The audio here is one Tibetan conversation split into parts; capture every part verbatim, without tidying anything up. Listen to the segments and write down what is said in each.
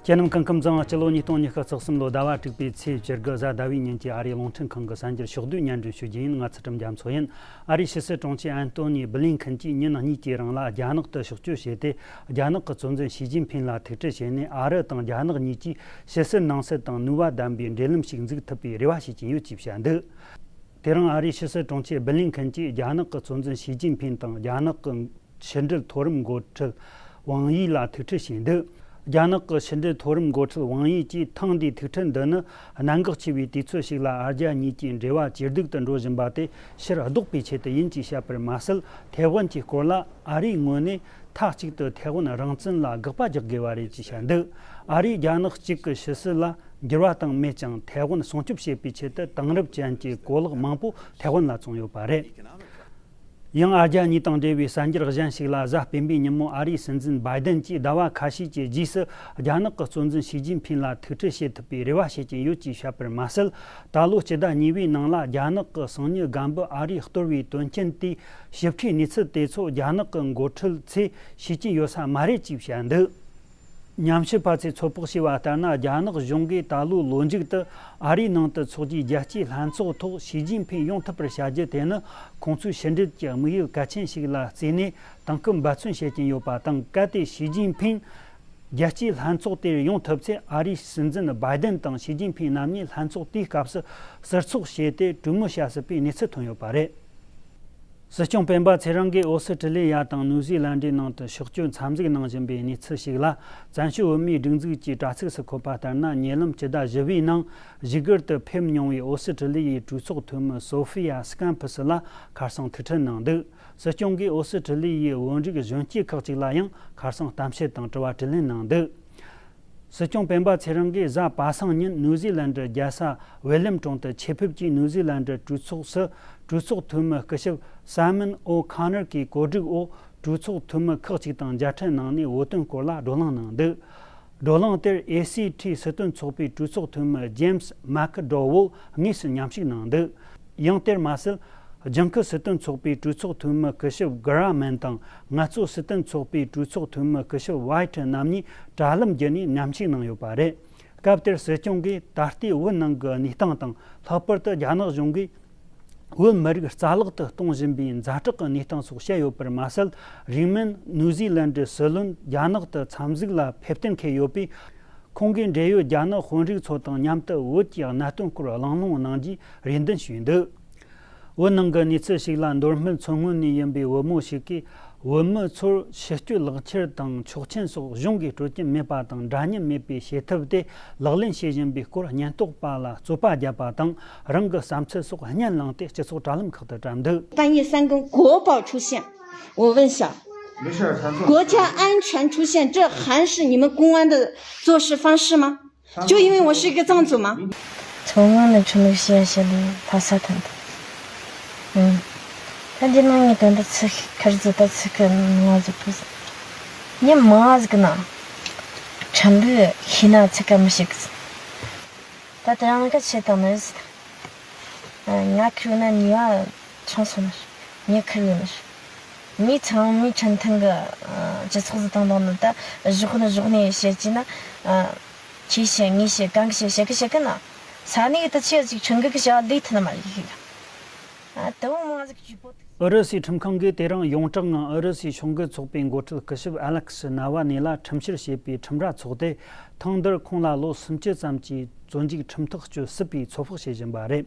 ཁྱེད་རྣམས་སྐུ་ཁམས་བཟང་། སྤྱི་ལོ་ཉིས་སྟོང་ཉི་ཤུ་རྩ་གསུམ་ལོ་ཟླ་བ་དྲུག་པའི་ཚེས་བཅུ་དགུ་གཟའ་ཟླ་བའི་ཉིན་གྱི་ཨ་རིའི་རླུང་འཕྲིན་ཁང་གི་གསར་འགྱུར་ཕྱོགས་བསྡུས་སྙན་སྒྲོན་ཞུ་རྒྱུ་ཡིན། ང་ཚུལ་ཁྲིམས་རྒྱ་མཚོ་ཡིན། ཨ་རིའི་ཕྱི་སྲིད་དྲུང་ཆེ་ཨན་ཏོ་ནི་བྷི་ལིན་ཁིན་གྱིས་ཉིན་གཉིས་ཀྱི་རིང་ལ་རྒྱ་ནག་ཏུ་ཕྱོགས་བསྐྱོད་བྱས་ཏེ། རྒྱ་ནག་གི་གཙོ་འཛིན་ཞི་ཅིན་ཕིན་ལ་ཐུག་འཕྲད་བྱས་ནས། ཨ་རི་དང་རྒྱ་ནག་གཉིས་ཀྱིས་ཕྱི་སྲིད་ནང་སྲིད་དང་ནུས་པ་ལྡན་པའི་འབྲེལ་ལམ་ཞིག་འཛུགས་ཐུབ་པའི་རེ་བ་བྱེད་ཀྱིན་ཡོད་ཅེས་བཤད་འདུག་དེ་རིང་ཨ་རིའི་ཕྱི་སྲིད་དྲུང་ཆེ་བྷི་ལིན་ཁིན་གྱིས་རྒྱ་ནག་གི་གཙོ་འཛིན་ཞི་ཅིན་ཕིན་དང་རྒྱ་ནག་གི་ཕྱི་འབྲེལ་མཐོ་རིམ་འགོ་ཁྲིད་ཝང་དབྱི་ལ་ཐུག་འཕྲད་བྱས་འདུག་རྒྱ་ནག་གི་ཕྱི་འབྲེལ་མཐོ་རིམ་འགོ་ཁྲིད་ཝང་དབྱི་གྱིས། ཐེངས་འདིའི་ཐུག་འཕྲད་འདི་ནི་གནད་འགག་ཆེ་བའི་དུས་ཚོད་ཞིག་ལ་ཨ་རྒྱ་གཉིས་ཀྱི་འབྲེལ་བ་ཇེ་སྡུག་ཏུ་འགྲོ་བཞིན་པ་དེ་ཕྱིར་ལྡོག་པའི་ཆེད་དུ་ཡིན་ཅེས་བཤད་པར་མ་ཟད། ཐའེ་ཝན་གྱི་སྐོར་ལ་ཨ་རིའི་ངོས་ནས་མཐའ་གཅིག་ཏུ་ཐའེ་ཝན་རང་བཙན་ལ་དགག་པ་རྒྱག་དགོས་པ་རེད་ཅེས་བཤད་འདུག་ཨ་རིས་རྒྱ་ནག་གཅིག་གི་ཕྱི་སྲིད་ལ་འགྱུར་བ་བཏང་མེད་ཀྱང་། ཐའེ་ཝན་སྲུང་སྐྱོབ་བྱེད་པའི་ཆེད་དུ་དེང་རབས་ཅན་གྱི་གོ་ལག་མང་པོ་ཐའེ་ཝན་ལ་བཙོངས་ཡོད་པ་རེད། ཡང་ཨ་རྒྱ་གཉིས་དང་འབྲེལ་བའི་གསར་འགྱུར་གཞན་ཞིག་ལ། གཟའ་སྤེན་པའི་ཉིན་མོ་ཨ་རིའི་སྲིད་འཛིན་བྷའི་ཏན་གྱིས་ཟླ་བ་ཁ་ཤས་ཀྱི་རྗེས་སུ་རྒྱ་ནག་གི་གཙོ་འཛིན་ཞི་ཅིན་ཕིན་ལ་ཐུག་འཕྲད་བྱེད་ཐུབ་པའི་རེ་བ་བྱེད་ཀྱིན་ཡོད་ཅེས་བཤད་པར་མ་ཟད། ད་ལོ་སྤྱི་ཟླ་གཉིས་པའི་ནང་ལ་རྒྱ་ནག་གི་གསང་མྱུལ་རྒན་པོ་ཨ་རིར་གཏོར་བའི་དོན་རྐྱེན་དེའི་ཞིབ་ཕྲའི་གནས་ཚུལ་དེ་ཚོ་རྒྱ་ནག་གི་འགོ་ཁྲིད་ཚོས་ཤེས་ཀྱི་ཡོད་ས་མ་རེད་ཅེས་བཤད་འདུག་ཉམས་ཞིབ་པ་ཚོས་ཚོད་དཔག་བྱས་པ་ལྟར་ན། རྒྱ་ནག་གཞུང་གིས་ད་ལོའི་ལོ་མཇུག་ཏུ་ཨ་རིའི་ནང་དུ་འཚོགས་རྒྱུའི་རྒྱལ་སྤྱིའི་ལྷན་ཚོགས་ཐོག་ཞི་ཅིན་ཕིན་ཡོང་ཐུབ་པར་བྱ་རྒྱུ་དེ་ནི། ཁོང་ཚོའི་ཕྱི་འབྲེལ་གྱི་དམིགས་ཡུལ་གལ་ཆེན་ཞིག་ལ་བརྩིས་ནས་དེང་སྐབས་འབད་བརྩོན་བྱེད་ཀྱིན་ཡོད་པ་དང་། གལ་ཏེ་ཞི་ཅིན་ཕིན་རྒྱལ་སྤྱིའི་ལྷན་ཚོགས་དེར་ཡོང་ཐུབ་ཚེ། ཨ་རིའི་སྲིད་འཛིན་བྷའི་ཏན་དང་ཞི་ཅིན་ཕིན་རྣམ་གཉིས་ལྷན་ཚོགས་དེའི་སྐབས་སུ་ཟུར་ཚོགས་བྱས་ཏེ་གྲོས་མོལ་བྱ་སྲིད་པའི་གནས་ཚུལ་ཐོན་ཡོད་པ་རེད། སྲིད་སྐྱོང་སྤེན་པ་ཚེ་རིང་གིས་ཨོ་སི་ཀྲི་ལི་ཡ་དང་ནིའུ་ཟི་ལན་ཌའི་ནང་དུ་ཕྱོགས་བསྐྱོད་འཚམས་གཟིགས་གནང་བཞིན་པའི་གནས་ཚུལ་ཞིག་ལ། བཙན་བྱོལ་བོད་མིའི་སྒྲིག་འཛུགས་ཀྱི་དྲ་ཚིགས་སུ་འཁོད་པ་ལྟར་ན། ཉེ་ལམ་སྤྱི་ཟླ་བཞི་པའི་ནང་བཞུགས་སྒར་དུ་ཕེབས་མྱོང་བའི་ཨོ་སི་ཀྲི་ལི་ཡའི་གྲོས་ཚོགས་འཐུས་མི་སོ་ཧྥི་ཡ་སི་ཀམ་ཕུ་སི་ལ་ཁ་སང་ཐུག་འཕྲད་གནང་འདུག་སྲིད་སྐྱོང་གིས་ཨོ་སི་ཀྲི་ལི་ཡའི་བོད་རིགས་གཞོན་སྐྱེས་ཁག་ཅིག་ལ་ཡང་ཁ་སང་གཏམ་བཤད་དང་དྲི་བ་དྲིས་ལན་གནང་འདུག་སྲིད་སྐྱོང་སྤེན་པ་ཚེ་རིང་གིས་གཟའ་པ་སངས་ཉིན་ནིའུ་ཟི་ལན་ཌི་རྒྱལ་ས་ཝེ་ལེམ་ཀྲོང་དུ་ཆེད་ཕེབས་ཀྱིས། ནིའུ་ཟི་ལན་ཌི་གྲོས་ཚོགས་སུ་གྲོས་ཚོགས་འཐུས་མི་སྐུ་ཞབས་སཱ་མན་ཨོ་ཁ་ནར་གྱི་གོ་སྒྲིག་འོག་གྲོས་ཚོགས་འཐུས་མི་ཁག་ཅིག་དང་མཇལ་འཕྲད་གནང་ནས། བོད་དོན་སྐོར་ལ་བགྲོ་གླེང་གནང་འདུག་བགྲོ་གླེང་དེར་ཨེ་སི་ཊི་སྲིད་དོན་ཚོགས་པའི་གྲོས་ཚོགས་འཐུས་མི་ཇེམ་སི་མེག་ཌོ་ཝེལ་དངོས་སུ་མཉམ་ཞུགས་གནང་འདུག་ཡང་དེར་མ་ཟད། ལྗང་ཁུ་སྲིད་དོན་ཚོགས་པའི་གྲོས་ཚོགས་འཐུས་མི་སྐུ་ཞབས་གྷི་ར་མན་དང་། ངལ་རྩོལ་སྲིད་དོན་ཚོགས་པའི་གྲོས་ཚོགས་འཐུས་མི་སྐུ་ཞབས་ཝའི་ཊི་རྣམ་གཉིས་དྲ་ལམ་བརྒྱུད་ནས་མཉམ་ཞུགས་གནང་ཡོད་པ་རེད། སྐབས་དེར་སྲིད་སྐྱོང་གིས་ད་ལྟའི་བོད་ནང་གི་གནས་སྟངས་དང་། ལྷག་པར་དུ་རྒྱ་ནག་གཞུང་གིས་བོད་མི་རིགས་རྩ་བརླག་ཏུ་གཏོང་བཞིན་པའི་ཛ་དྲག་གི་གནས་སྟངས་སོགས་བཤད་ཡོད་པར་མ་ཟད། རིང་མིན་ནིའུ་ཟི་ལན་ཌི་སྲིད་བློན་རྒྱ་ནག་ཏུ་འཚམས་གཟིགས་ལ་ཕེབས་གཏན་འཁེལ་ཡོད་པས། ཁོང་གིས་འབྲེལ་ཡོད་རྒྱ་ནག་དཔོན་རིགས་ཚོ་དང་མཉམ་དུ་བོད་ཀྱི་གནད་དོན་སྐོར་གླེང་སློང་གནང་རྒྱུའི་རེ་འདུན་ཞུས་འདུག་བོད་ནང་གི་གནས་ཚུལ་ཞིག་ལ། མདོ་སྨད་མཚོ་སྔོན་ནས་ཡིན་པའི་བུ་མོ་ཞིག་གིས། བོད་མི་ཚོར་ཕྱི་སྐྱོད་ལག་ཁྱེར་དང་ཆོག་མཆན་སོགས་གཞུང་གིས་སྤྲོད་ཀྱི་མེད་པ་དང་། འདྲ་མཉམ་མེད་པའི་བྱེད་ཐབས་དེ་ལག་ལེན་བྱེད་བཞིན་པའི་སྐོར། ཉེན་རྟོག་པ་ལ་རྩོད་པ་བརྒྱབ་པ་དང་། རང་གི་བསམ་ཚུལ་སོགས་བརྙན་བླངས་ཏེ། སྤྱི་ཚོགས་དྲ་ལམ་ཁག་ཏུ་བཀྲམ་འདུག半夜三更国宝出现，我问一下，没事儿，咱坐。国家安全出现，这还是你们公安的做事方式吗？就因为我是一个藏族吗？མཚོ་སྔོན་ནས་ཁྲིམས་ལུགས་བཤད་བཤད་ལས་ཕ་ས་ཐོན་ཐལ། ཨང་། ད་འདི་ནང་ངས་དོན་དུ་ཚིག་ཁར་ཟིག་ད་ཚིག་གི་ནང་ཟིག་པོ་ཟིག་ཉི་མ་ཟིག་ན་ཁྲིམས་ལུགས་ཤེས་ན་ཚིག་ག་མི་ཤེས་གི་ཟིག་ད་དེ་རང་ག་ཆེ་དང་ནི་ཟིག་ང་ཁུར་ན་ཉི་བ་ཆང་སོང་ནི་ཉི་ཁུར་ཡོད་ནི་མི་ཚང་མའི་ཁྲིམས་མཐུན་གི་སྤྱི་ཚོགས་ཟིག་དང་དང་ནི་ད་གཞོགས་ནི་གཞོགས་ནས་བཤད་ཀྱི་ན། ཁྱེད་བཤད་ངས་བཤད་གང་གི་བཤད་བཤད་གི་བཤད་གི་ན། ས་གནས་གི་ད་ཆེ་ཅིག་ཁྲིམས་འགལ་གི་བྱ་བ་ལས་ཐུབ་ནི་མ་རེད་ཤེས་གི་ཨ་དེ་བོ་མང་ཟིག་གི་ཇུས་པོ། ཨུ་རུ་སུའི་ཁྲིམས་ཁང་གིས་དེ་རིང་ཡོངས་གྲགས་ངང་ཨུ་རུ་སུའི་གཞུང་གི་ཚོགས་པའི་འགོ་ཁྲིད་སྐུ་ཞབས་ཨ་ལེག་སི་ནཱ་ཝ་ནེ་ལ་ཁྲིམས་བཤེར་བྱེད་པའི་ཁྲིམས་ར་འཚོགས་ཏེ། ཐེངས་འདིར་ཁོང་ལ་ལོ་སུམ་ཅུ་ཙམ་གྱི་བཙོན་འཇུག་ཁྲིམས་ཐག་གཅོད་སྲིད་པའི་ཚོད་དཔག་བྱེད་བཞིན་པ་རེད།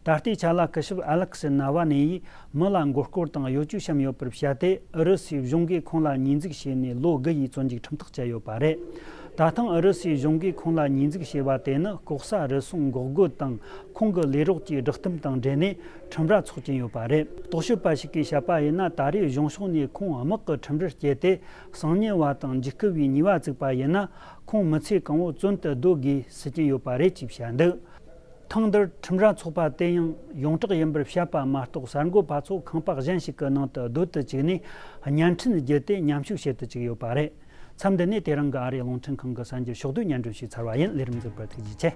ད་ལྟའི་ཆ་ལ་སྐུ་ཞབས་ཨ་ལེག་སི་ནཱ་ཝ་ནེ་ཡིས་མི་ལ་མགོ་སྐོར་དང་གཡོ་ཇུས་བཤམས་ཡོད་པར་བཤད་དེ། ཨུ་རུ་སུའི་གཞུང་གིས་ཁོང་ལ་ཉེས་འཛུགས་བྱས་ནས་ལོ་དགུ་ཡི་བཙོན་འཇུག་ཁྲིམས་ཐག་བཅད་ཡོད་པ་རེད། ད་ཐེངས་ཨུ་རུ་སུའི་གཞུང་གིས་ཁོང་ལ་ཉེས་འཛུགས་བྱས་པ་དེ་ནི་ལྐོག་ཟ་རུལ་སུངས་འགོག་རྒོལ་དང་། ཁོང་གི་ལས་རོགས་ཀྱིས་སྒྲིག་གཏམ་དང་འབྲེལ་ནས་ཁྲིམས་ར་འཚོགས་ཀྱིན་ཡོད་པ་རེད། རྟོག་ཞིབ་པ་ཞིག་གིས་བཤད་པ་ཡིན་ན། ད་རེས་གཞུང་ཕྱོགས་ནས་ཁོང་དམག་གི་ཁྲིམས་རར་བསྐྱལ་ཏེ། གསང་ཉུལ་བ་དང་འཇིགས་སྐུལ་བའི་ཉེས་པ་བཙུགས་པ་ཡིན་ན། ཁོང་མི་ཚེ་གང་བོ་བཙོན་དུ་སྡོད་དགོས་ཟེར་གྱིན་ཡོད་པ་རེད་ཅེས་བཤད་འདུག་ཐེངས་འདིར་ཁྲིམས་ར་འཚོགས་པ་དེ་ཡང་ཡོངས་གྲགས་ཡིན་པར་བཤད་པ་མ་གཏོགས། གསར་འགོད་པ་ཚོ་ཁང་པ་གཞན་ཞིག་གི་ནང་དུ་སྡོད་དུ་བཅུག་ནས་བརྙན་འཕྲིན་བརྒྱུད་དེ་མཉམ་ཞུགས་བྱེད་དུ་བཅུག་ཡོད་པ་རེད། མཚམས་འདི་ནས་དེ་རིང་གི་ཨ་རིའི་རླུང་འཕྲིན་ཁང་གི་གསར་འགྱུར་ཕྱོགས་བསྡུས་སྙན་སྒྲོན་ཞུས་ཚར་བ་ཡིན། ལས་རིམ་གཟིགས་པར་ཐུགས་རྗེ་ཆེ།